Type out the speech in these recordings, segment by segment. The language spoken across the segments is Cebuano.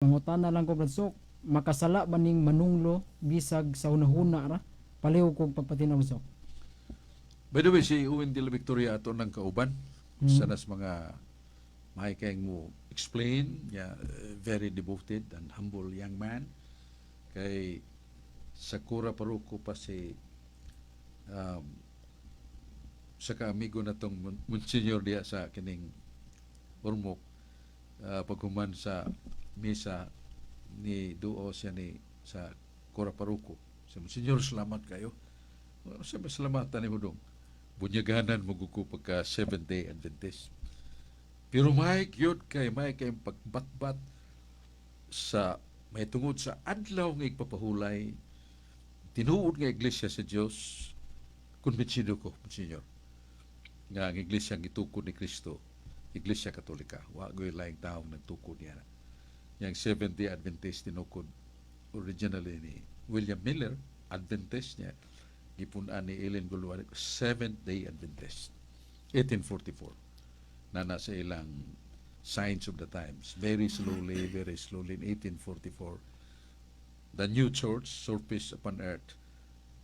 Mangutana lang ko, Brad Sok, makasala ba ning manunglo bisag sa hunahuna ra? Palihog kog pagpatinaw, Sok. By the way, si Owen de la Victoria ato ng kauban. Sa nas mga may kayong mo explain, yeah, very devoted and humble young man. Kay sa kura paroko pa si sa kaamigo na tong Monsignor diya sa kining Ormoc, paghuman sa misa ni duo siya ni sa kura paroko. Sa Monsignor, salamat kayo. Sa masalamatan ni mo dong. Bunyaganan mo ko pagka Seventh Day Adventist. Pero may gyud kay may kay pagbatbat sa may tungod sa adlaw nga igpapahulay, tinuod nga iglesia sa Dios. Kumbinsido ko, Monsignor, nga ang iglesia ang gitukod ni Kristo, Iglesia Katolika. Wa goy laing taong nagtukod niya. Yang Seventh Day Adventist, tinukod originally ni William Miller, Adventist niya, gipun-an ni Ellen Gould, Seventh Day Adventist, 1844 na nasa ilang Signs of the Times. Very slowly, very slowly, in 1844, the new church surfaced upon earth,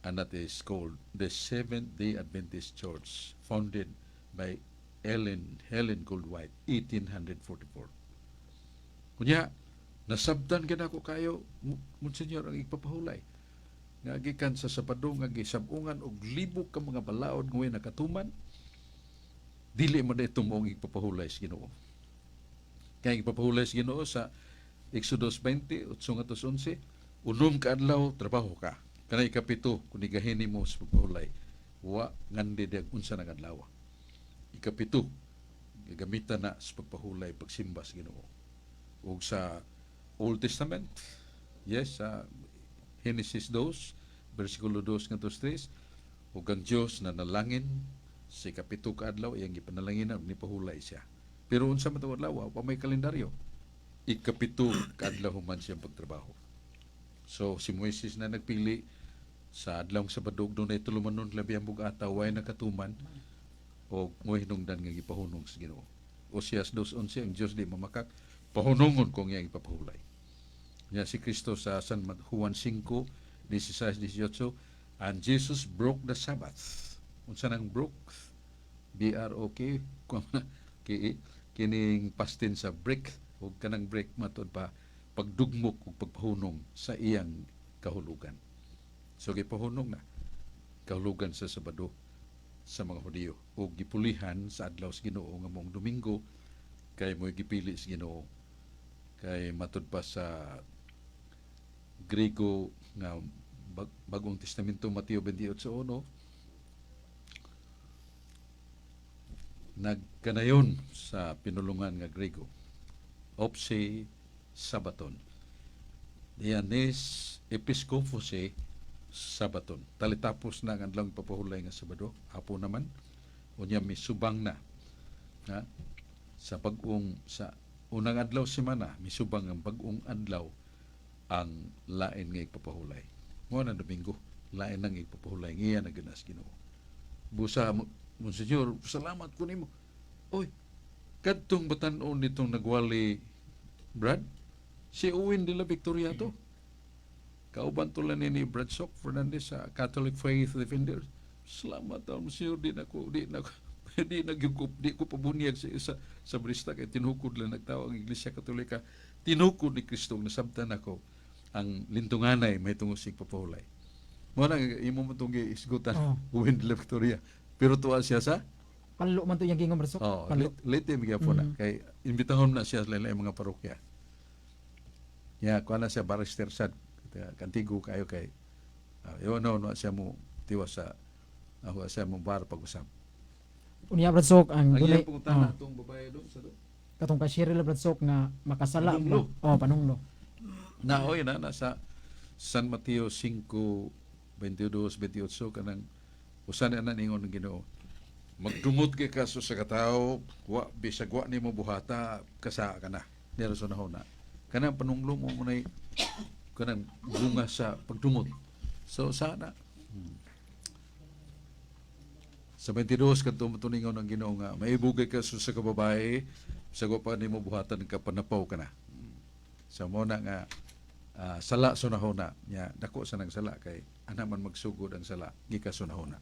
and that is called the Seventh-day Adventist Church, founded by Ellen Helen Gould White, 1844. Kunya, nasabtan ka ko kayo, Monsignor, ang igpapahulay. Nga gikan sa Sabado nga gisab-ungan og libo ka mga balaod nga way nakatuman, dili mo na ito moong igpapahulay sa Ginoo. Kaya igpapahulay sa Ginoo sa Exodus 20, 8 ngadto 11, 6 ka adlaw trabaho ka. Kanay ikapito, kung igahin mo sa pagpahulay, wa ngandi di unsa na adlaw. Ikapito, gamitan na sa pagpahulay, pagsimba sa Ginoo. Ug sa Old Testament, yes, sa Genesis 2, versikulo 2 ngadto 3, ug ang Dios na nalangin sa ikapito ka adlaw, iyang gipanalanginan ug nipahulay siya. Pero unsa man tong adlaw, wa may kalendaryo. Ikapito ka adlaw human siyang pagtrabaho. So si Moises na nagpili sa adlaw Sabado, dunay tulumanon labi ang bugata, way nakatuman o mo'y hinungdan nga gipahunong sa Ginoo. Osias 2:11, ang Dios di mamakak, pahunongon kung iyang ipapahulay. Nya si Kristo sa San Juan 5, 16, 18, and Jesus broke the Sabbath. Unsa nang broke? B R O K K E, kining past tense sa break, ug kanang break matud pa pagdugmok ug pagpahunong sa iyang kahulugan. So gipahunong na kahulugan sa Sabado sa mga Hudiyo ug gipulihan sa adlaw sa Ginoo nga moong Domingo, kay mo'y gipili sa Ginoo, kay matud pa sa Griego nga Bagong Testamento, Mateo 28:1, nagkanayon sa pinulungan nga Griego, opse sabaton, dianes episkopose sabaton. Talitapos na ang adlaw papahulay nga Sabado, apo naman unya misubang na, ha? Sa bag-ong, sa unang adlaw semana, misubang ang bag-ong adlaw, ang lain nga igpapahulay. Mo na Domingo, lain nang igpapahulay ngiya na ganas Ginoo. Busa, Monsignor, salamat ko nimo. Oy, kadtong batan-on nitong nagwali, Brad, si Owen de la Victoria to. Kauban to lang ni Brad Sok Fernandez sa Catholic Faith Defenders. Salamat, Monsignor, di na gyud ko, di ko pabunyag sa brista kay tinukod lang nagtawo ang Iglesia Katolika. Tinukod ni Kristo, nasabtan ako ang lintunganay may tungod sa pagpapahulay. Mo na imo mo tong giisgutan, Owen de la Victoria. Pero tuwa siya sa Palo man to iyang gingon, Brad Sok. Oh, Palo. Late gyapon na kay imbitahon na siya sa lain mga parokya. Ya, kuha na siya barrister sad kantigo kayo kay yo no no siya mo tiwas sa ako siya mo bar pag-usap. Unya, Brad Sok, ang Ang dunay iyang pangutana atong babae do sa do. Katong kay Cheryl, Brad Sok, nga makasala ba? Panunglo. Oh, panunglo. Na oy na sa San Mateo 5 22 28, kanang usan na ningon ng Ginoo. Magdumot kay kaso sa katawo, wa bisag wa nimo buhata, kasa ka na. Dira sa nahuna. Kanang panunglo mo mo nay kanang bunga sa pagdumot. So sana. Sa 22 kadto tuningon ang Ginoo nga maibugay ka sa kababae, sa pa nimo buhatan ka panapaw ka na. So mao na nga sala sa hunahuna nya, dako sa nang sala kay ana man magsugod ang sala gikan sa hunahuna.